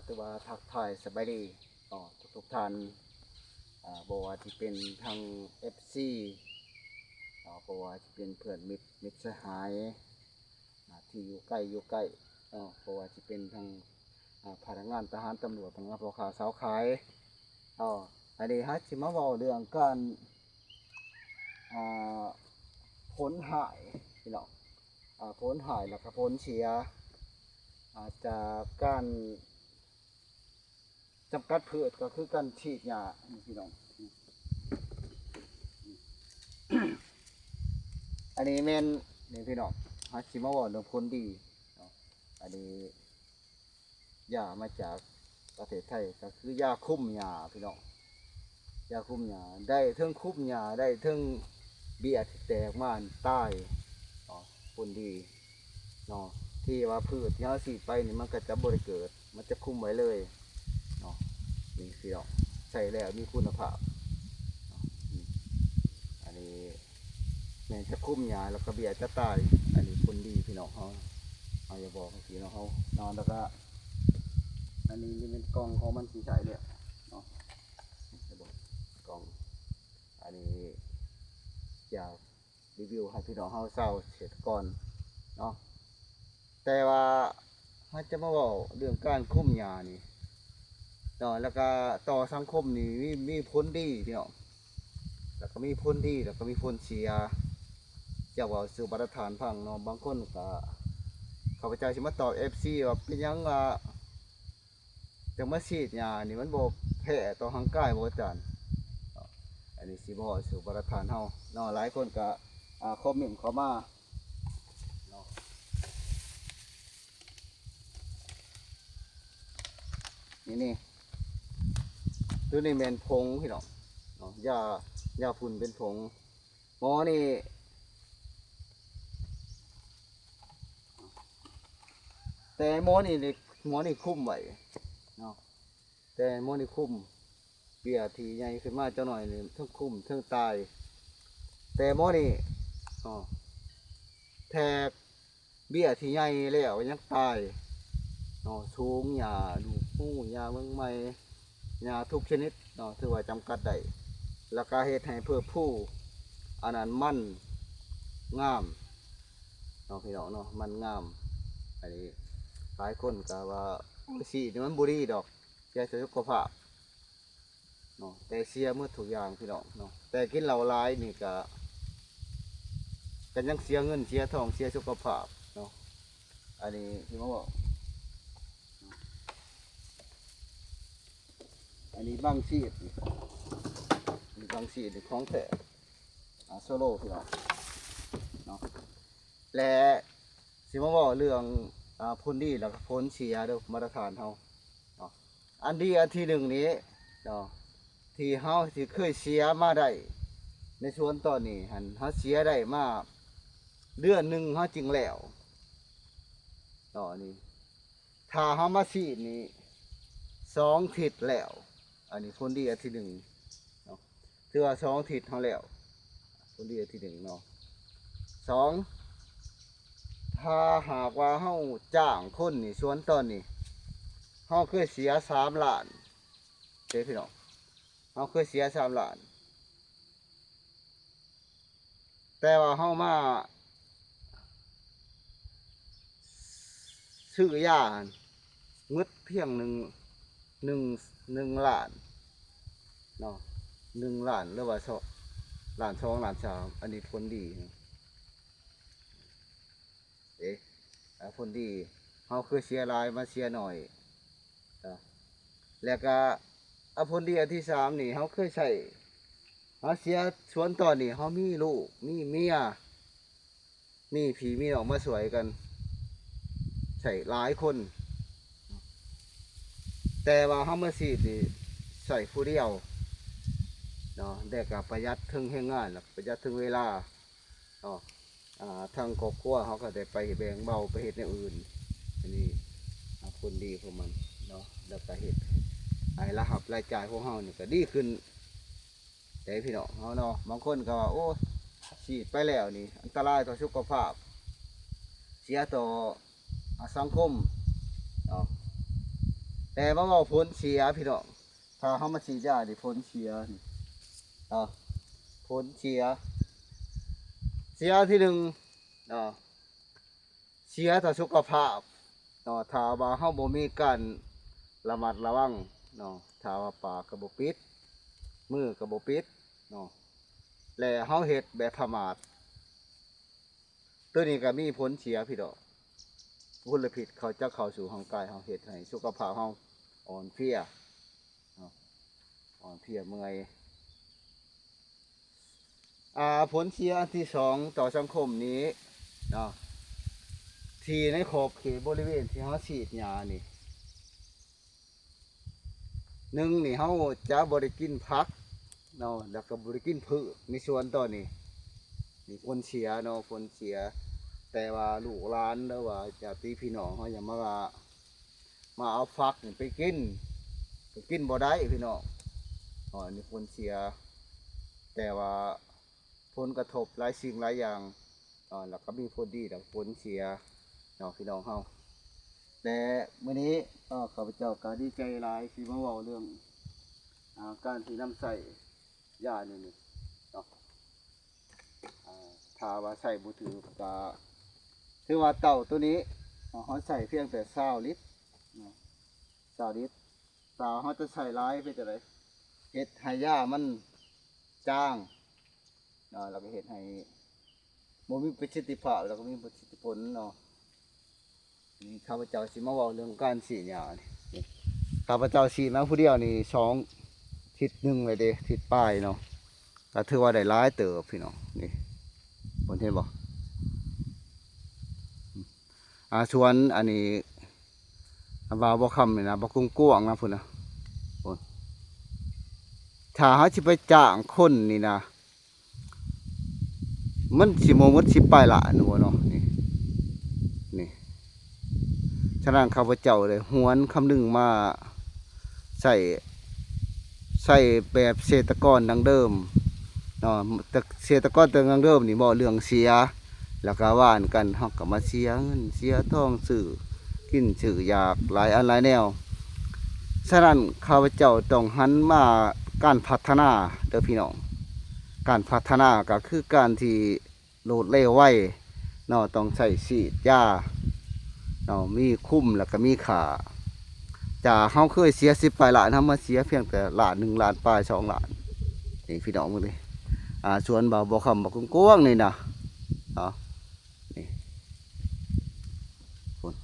ຖືວ່າທັກທາຍສະບາຍດີ ເນາະ ທຸກໆທ່ານ ອາ ບໍ່ວ່າຊິເປັນທາງ ເອັຟຊີ ເນາະ ບໍ່ວ່າຊິເປັນເພື່ອນມິດ ມິດສະຫາຍ ອາ ທີ່ຢູ່ໃກ້ ຢູ່ໃກ້ ເນາະ ບໍ່ວ່າຊິເປັນທາງ ອາ ພະນັກງານທະຫານ ຕຳຫຼວດ ພະນັກງານພໍ່ຄ້າຊາວຂາຍ ເນາະ ອັນນີ້ເຮົາຊິມາເວົ້າເລື່ອງການ ອາ ຜົນຮ້າຍ ພີ່ນ້ອງ ອາ ຜົນຮ້າຍ ແລ້ວກໍຜົນເສຍ ອາ ຈາກການ ຈຳກັດພືດກໍຄືການສີດຫຍ້າ ນີ້ພີ່ນ້ອງ ອັນນີ້ແມ່ນ ນີ້ພີ່ນ້ອງ ເຮົາຊິມາເວົ້າເລື່ອງຜົນດີເນາະ ອັນນີ້ຢາມາຈາກປະເທດໄທ ກໍຄືຢາຄຸມຫຍ້າພີ່ນ້ອງ ຢາຄຸມຫຍ້າ ໄດ້ເທິງຄຸມຫຍ້າ ໄດ້ເທິງເບ້ຍທີ່ແຕກມາຕາຍເນາະ ຜົນດີ ເນາະ ທີ່ວ່າພືດທີ່ເຮົາສີດໄປນີ້ ມັນກໍຈະບໍ່ໄດ້ເກີດ ມັນຈະຄຸມໄວ້ເລີຍເນາະ ນີ້ພີ່ນ້ອງ ໃຊ້ແລ້ວມີຄຸນນະພາບເນາະ ນີ້ ອັນນີ້ແມ່ນຈະຄຸມຫຍ້າ ແລ້ວກໍເບ້ຍຈະຕາຍ ອັນນີ້ຜົນດີພີ່ນ້ອງເຮົາ ເຮົາຢາກບອກໃຫ້ພີ່ນ້ອງເຮົາເນາະ ແລ້ວກໍ ອັນນີ້ນີ້ແມ່ນກ່ອງຂອງມັນທີ່ໃຊ້ແລ້ວເນາະ ນີ້ເຫັນບໍ່ ກ່ອງ ອັນນີ້ຢາກ ຣີວິວໃຫ້ພີ່ນ້ອງເຮົາຊາວເສດຖະກອນເນາະ ແຕ່ວ່າເຮົາຈະມາເວົ້າເລື່ອງການຄຸມຫຍ້ານີ້ເນາະ ແລ້ວກະຕໍ່ສັງຄົມນີ້ມີ ມີຜົນດີພີ່ນ້ອງ ແລ້ວກະມີຜົນດີ ແລ້ວກະມີຜົນເສຍ ຈະເວົ້າສູ່ບັນດາທ່ານຟັງເນາະ ບາງຄົນກະ ຂ້າພະເຈົ້າຊິມາຕອບເອັຟຊີວ່າເປັນຫຍັງວ່າ ຈັ່ງມາສີດຫຍ້ານີ້ມັນບໍ່ແພ້ຕໍ່ຮ່າງກາຍບໍ່ອາຈານ? ອັນນີ້ຊິເວົ້າສູ່ບັນດາທ່ານເຮົາເນາະ ຫຼາຍຄົນກະ ອາ ຄອມເມັນເຂົ້າມາເນາະ ນີ້ ນີ້ ໂຕນີ້ແມ່ນຜົງພີ່ນ້ອງເນາະ ຢາ ຢາຝຸ່ນເປັນຜົງ ໝໍນີ້ ແຕ່ໝໍນີ້ ໝໍນີ້ຄຸມໄວ້ເນາະ ແຕ່ໝໍນີ້ຄຸມ ເບ້ຍທີ່ໃຫຍ່ຂຶ້ນມາຈັກໜ້ອຍນີ້ເທິງຄຸມເທິງຕາຍ ແຕ່ໝໍນີ້ເນາະ ແທກ ເບ້ຍທີ່ໃຫຍ່ແລ້ວຍັງຕາຍເນາະ ສູງ ຫຍ້າລູກຫູ ຫຍ້າເມືອງໃໝ່ ຫຍ້າທຸກຊະນິດເນາະ ຖືວ່າຈຳກັດໄດ້ ແລ້ວກະເຮັດໃຫ້ເພີບພູ ອັນນັ້ນມັນງາມເນາະ ພີ່ນ້ອງເນາະ ມັນງາມ ອັນນີ້ຫຼາຍຄົນກະວ່າ ໂອ້ຍ ສີດນີ້ມັນບໍ່ດີດອກ ເສຍຕໍ່ສຸຂະພາບ ເນາະ ແຕ່ເສຍໝົດທຸກຢ່າງພີ່ນ້ອງເນາະ ແຕ່ກິນເຫຼົ້າຫຼາຍນີ້ກະ ກະຍັງເສຍເງິນເສຍທອງເສຍສຸຂະພາບເນາະ ອັນນີ້ທີ່ມາເວົ້າ ອັນນີ້ບັງຊີດ ນີ້ບັງຊີດນີ້ຂອງແທ້ ອາ ໂຊໂລພີ່ນ້ອງເນາະ ແລະ ຊິມາເວົ້າເລື່ອງ ອາ ຜົນດີ ແລ້ວກໍຜົນເສຍເດີ ມາດຕະຖານເຮົາເນາະ ອັນດີອັນທີໜຶ່ງນີ້ເນາະ ທີ່ເຮົາຊິເຄີຍເສຍມາໄດ້ໃນສວນຕອນນີ້ຫັ້ນ ເຮົາເສຍໄດ້ມາເດືອນໜຶ່ງເຮົາຈຶ່ງແລ້ວເນາະ ອັນນີ້ ຖ້າເຮົາມາສີດນີ້ສອງທິດແລ້ວ ອັນນີ້ຜົນດີອັນທີໜຶ່ງເນາະ ຖືວ່າສອງທິດເຮົາແລ້ວ ຜົນດີອັນທີໜຶ່ງເນາະ ສອງ ຖ້າຫາກວ່າເຮົາຈ້າງຄົນນີ້ ສວນຕອນນີ້ ເຮົາເຄີຍເສຍສາມລ້ານເດ້ພີ່ນ້ອງ ເຮົາເຄີຍເສຍສາມລ້ານ ແຕ່ວ່າເຮົາມາຊື້ຢາຫັ້ນໝົດພຽງໜຶ່ງ ໜຶ່ງ ໜຶ່ງລ້ານເນາະ ໜຶ່ງລ້ານ ຫຼືວ່າສອງ ລ້ານສອງ ລ້ານສາມ ອັນນີ້ຜົນດີເດ້ ອາ ຜົນດີ ເຮົາເຄີຍເສຍຫຼາຍມາເສຍໜ້ອຍ ອາ ແລ້ວກະ ອາ ຜົນດີອັນທີສາມນີ້ ເຮົາເຄີຍໃຊ້ ເຮົາເສຍສວນຕອນນີ້ ເຮົາມີລູກ ມີເມຍ ມີພີ່ມີນ້ອງມາຊ່ວຍກັນໃຊ້ຫຼາຍຄົນ ແຕ່ວ່າເຮົາມາສີດນີ້ໃຊ້ຜູ້ດຽວເນາະ ແລ້ວກະປະຢັດເຖິງແຮງງານ ແລ້ວປະຢັດເຖິງເວລາເນາະ ອາ ທາງຄອບຄົວເຮົາກໍໄດ້ໄປແບ່ງເບົາໄປເຮັດແນວອື່ນ ອັນນີ້ ອາ ຜົນດີຂອງມັນເນາະ ແລ້ວກໍເຮັດໃຫ້ລາຍຮັບລາຍຈ່າຍຂອງເຮົານີ້ກໍດີຂຶ້ນເດ້ພີ່ນ້ອງເຮົາເນາະ ບາງຄົນກໍວ່າ ໂອ້ ສີດໄປແລ້ວນີ້ອັນຕະລາຍຕໍ່ສຸຂະພາບ ເສຍຕໍ່ ອາ ສັງຄົມເນາະ ແຕ່ມາເວົ້າຜົນເສຍພີ່ນ້ອງ ຖ້າເຮົາມາສີດຢານີ້ຜົນເສຍນີ້ ເອົາ ຜົນເສຍ ເສຍທີໜຶ່ງ ເອົາ ເສຍຕໍ່ສຸຂະພາບເນາະ ຖ້າວ່າເຮົາບໍ່ມີການລະມັດລະວັງເນາະ ຖ້າວ່າປາກກໍບໍ່ປິດ ມືກໍບໍ່ປິດເນາະ ແລະເຮົາເຮັດແບບປະໝາດ ໂຕນີ້ກໍມີຜົນເສຍພີ່ນ້ອງ ມົນລະພິດເຂົ້າ ຈະເຂົ້າສູ່ຮ່າງກາຍເຮົາ ເຮັດໃຫ້ສຸຂະພາບເຮົາອ່ອນເພຍເນາະ ອ່ອນເພຍເມື່ອຍ. ອ່າ ຜົນເສຍອັນທີສອງຕໍ່ສັງຄົມນີ້ເນາະ ທີ່ໃນຂອບເຂດບໍລິເວນທີ່ເຮົາສີດຫຍ້ານີ້ ໜຶ່ງນີ້ເຮົາຈະບໍ່ໄດ້ກິນຜັກເນາະ ແລ້ວກໍບໍ່ໄດ້ກິນພືດໃນສວນຕອນນີ້ ນີ້ຜົນເສຍເນາະ ຜົນເສຍ ແຕ່ວ່າລູກຫຼານ ຫຼືວ່າຍາດຕິພີ່ນ້ອງເຮົາຢາກມາວ່າ ມາເອົາຝັກນີ້ໄປກິນ ກໍກິນບໍ່ໄດ້ພີ່ນ້ອງ ເນາະ ອັນນີ້ຜົນເສຍ ແຕ່ວ່າຜົນກະທົບຫຼາຍສິ່ງຫຼາຍຢ່າງ ເນາະ ແລ້ວກໍມີຜົນດີ ແລ້ວກໍຜົນເສຍເນາະ ພີ່ນ້ອງເຮົາ. ແລະມື້ນີ້ ເອີ ຂ້າພະເຈົ້າກໍດີໃຈຫຼາຍທີ່ມາເວົ້າເລື່ອງ ອາ ການທີ່ນຳໃຊ້ຢານີ້ນີ້ເນາະ ອາ ຖ້າວ່າໃຊ້ບໍ່ຖືກກໍ ຖືວ່າເຕົ້າໂຕນີ້ ເຮົາໃຊ້ພຽງແຕ່ຊາວລິດເນາະ ຊາວລິດ ຖ້າເຮົາຈະໃຊ້ຫຼາຍເປັນຈັ່ງໃດ ເຮັດໃຫ້ຢາມັນຈາງ ເນາະ ແລ້ວກໍເຮັດໃຫ້ບໍ່ມີປະສິດທິພາບ ແລ້ວກໍມີປະສິດທິຜົນເນາະ. ນີ້ຂ້າພະເຈົ້າຊິມາເວົ້າເລື່ອງການສີດຫຍ້ານີ້ ນີ້ ຂ້າພະເຈົ້າສີດມາຜູ້ດຽວນີ້ສອງ ທິດໜຶ່ງແລ້ວເດ້ ທິດປາຍເນາະ ກໍຖືວ່າໄດ້ຫຼາຍເຕີບພີ່ນ້ອງ. ນີ້ ເພິ່ນເຫັນບໍ່ ອາ ສວນອັນນີ້ ບ່າວບໍ່ຄຳນີ້ນະ ບັກກວ້າງໆນະພຸ້ນນະ ໂອ້ຍ ຖ້າເຮົາຊິໄປຈ້າງຄົນນີ້ນະ ມັນຊິບໍ່ໝົດສິບປາຍລ້ານບໍ່ເນາະ ນີ້ ນີ້. ສະນັ້ນ ຂ້າພະເຈົ້າໄດ້ຫວນຄຳນຶງມາໃຊ້ ໃຊ້ແບບເສດຖະກອນດັ້ງເດີມເນາະ ແຕ່ເສດຖະກອນແຕ່ດັ້ງເດີມນີ້ ເວົ້າເລື່ອງເສຍ ແລ້ວກໍຫວ່ານກັນ ເຮົາກໍມາເສຍເງິນເສຍທອງ ຊື້ກິນຊື້ຢາກ ຫຼາຍອັນຫຼາຍແນວ. ສະນັ້ນ ຂ້າພະເຈົ້າຕ້ອງຫັນມາການພັດທະນາເດີພີ່ນ້ອງ ການພັດທະນາກໍຄືການທີ່ ໂລດເລວໄວເນາະ ຕ້ອງໃຊ້ສີດຢາເນາະ ມີຄຸມແລ້ວກໍມີຂ້າ. ຈາກເຮົາເຄີຍເສຍສິບປາຍລ້ານ ເຮົາມາເສຍພຽງແຕ່ລ້ານໜຶ່ງ ລ້ານປາຍ ສອງລ້ານ ນີ້ພີ່ນ້ອງເບິ່ງເດ້. ອາ ສວນບ່າວບໍ່ຄຳບັກກວ້າງໆນີ້ນະ ເນາະ ນີ້ ພຸ້ນ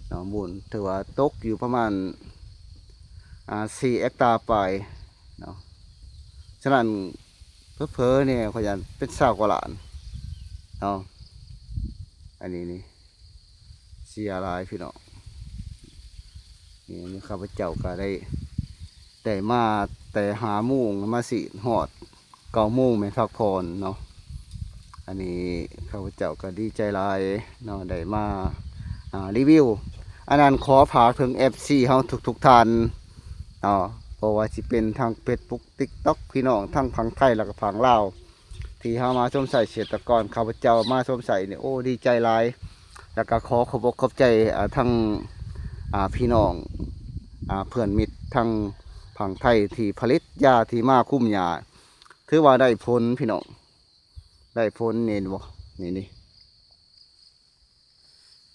ເນາະ ມູນຖືວ່າຕົກຢູ່ປະມານ ອາ ສີ່ເຮັກຕາປາຍເນາະ. ສະນັ້ນ ເຜີໆນີ້ຂ້ອຍຢ້ານເປັນຊາວກວ່າລ້ານເນາະ. ອັນນີ້ນີ້ເສຍຫຼາຍພີ່ນ້ອງ. ນີ້ ນີ້ຂ້າພະເຈົ້າກໍໄດ້ ໄດ້ມາແຕ່ຫ້າໂມງ ມາສີດຮອດເກົ້າໂມງ ແມ່ນພັກຜ່ອນເນາະ. ອັນນີ້ຂ້າພະເຈົ້າກໍດີໃຈຫຼາຍເນາະ ໄດ້ມາ ອາ ຣີວິວ. ອັນນັ້ນຂໍຝາກເຖິງເອັຟຊີເຮົາທຸກໆທ່ານເນາະ ບໍ່ວ່າຊິເປັນທາງເຟສບຸກ ຕິກຕັອກ ພີ່ນ້ອງທັງຝັ່ງໄທ ແລ້ວກໍຝັ່ງລາວ ທີ່ເຮົາມາຊົມໃຊ້ເສດຖະກອນ ຂ້າພະເຈົ້າມາຊົມໃຊ້ນີ້ ໂອ້ ດີໃຈຫຼາຍ. ແລ້ວກໍຂໍຂອບອົກຂອບໃຈ ອາ ທັງ ອາ ພີ່ນ້ອງ ອາ ເພື່ອນມິດທັງຝັ່ງໄທທີ່ຜະລິດຢາທີ່ມາຄຸມຫຍ້າ ຖືວ່າໄດ້ຜົນພີ່ນ້ອງ ໄດ້ຜົນ ເຫັນບໍ່ ນີ້ ນີ້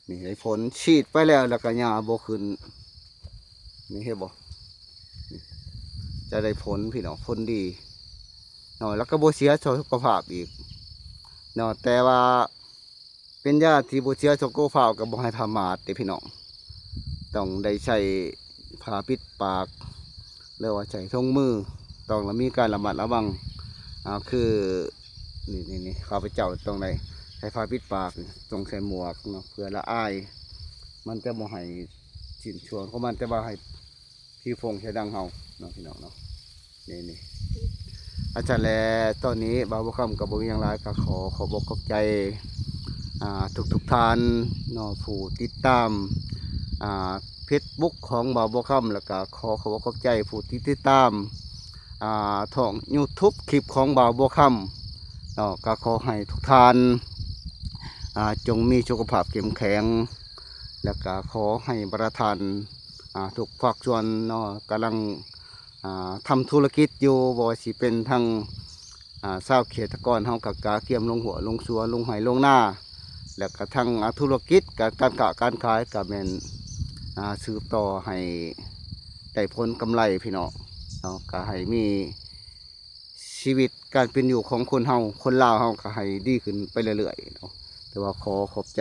ນີ້ໄດ້ຜົນ ສີດໄປແລ້ວ ແລ້ວກໍຫຍ້າບໍ່ຂຶ້ນ ນີ້ເຫັນບໍ່ ຈະໄດ້ຜົນພີ່ນ້ອງ ຜົນດີເນາະ ແລ້ວກໍບໍ່ເສຍຕໍ່ສຸຂະພາບອີກເນາະ. ແຕ່ວ່າເປັນຢາທີ່ບໍ່ເສຍສຸຂະພາບ ກໍບໍ່ໃຫ້ປະໝາດເດ້ພີ່ນ້ອງ ຕ້ອງໄດ້ໃຊ້ຜ້າປິດປາກ ຫຼືວ່າໃຊ້ຖົງມື ຕ້ອງລະມີການລະມັດລະວັງ ອາ ຄື ນີ້ ນີ້ ນີ້ ຂ້າພະເຈົ້າຕ້ອງໄດ້ໃສ່ຜ້າປິດປາກ ຕ້ອງໃສ່ໝວກເນາະ ເພື່ອລະອາຍ ມັນຈະບໍ່ໃຫ້ຊິ້ນສ່ວນຂອງມັນ ແຕ່ວ່າໃຫ້ຜີຟົງໃສ່ດັງເຮົາເນາະ ພີ່ນ້ອງເນາະ. ນີ້ ນີ້ ອາ ຊັ້ນແຫຼະ ຕອນນີ້ບ່າວບົວຄຳກໍບໍ່ມີຫຍັງຫຼາຍ ກໍຂໍຂອບອົກຂອບໃຈ ອາ ທຸກໆທ່ານເນາະ ຜູ້ຕິດຕາມ ອາ ເຟສບຸກຂອງບ່າວບົວຄຳ ແລ້ວກໍຂໍຂອບອົກຂອບໃຈຜູ້ທີ່ຕິດຕາມ ອາ ຊ່ອງຢູທູບຄລິບຂອງບ່າວບົວຄຳເນາະ. ກໍຂໍໃຫ້ທຸກທ່ານ ອາ ຈົ່ງມີສຸຂະພາບເຂັ້ມແຂງ ແລ້ວກໍຂໍໃຫ້ບັນດາທ່ານ ອ່າ ທຸກພາກສ່ວນເນາະ ກຳລັງ ອ່າ ທຳທຸລະກິດຢູ່ ບໍ່ວ່າຊິເປັນທັງ ອ່າ ຊາວເກສຕະກອນເຮົາກໍກະກຽມລົງຫົວລົງສວນ ລົງໄຮ່ລົງນາ ແລ້ວກະທັງ ອ່າ ທຸລະກິດ ການ ການຄ້າການຂາຍກະແມ່ນ ອ່າ ສືບຕໍ່ໃຫ້ໄດ້ຜົນກຳໄລພີ່ນ້ອງເນາະ ກະໃຫ້ມີຊີວິດການເປັນຢູ່ຂອງຄົນເຮົາ ຄົນລາວເຮົາກະໃຫ້ດີຂຶ້ນໄປເລື້ອຍໆເນາະ. ແຕ່ວ່າຂໍຂອບໃຈ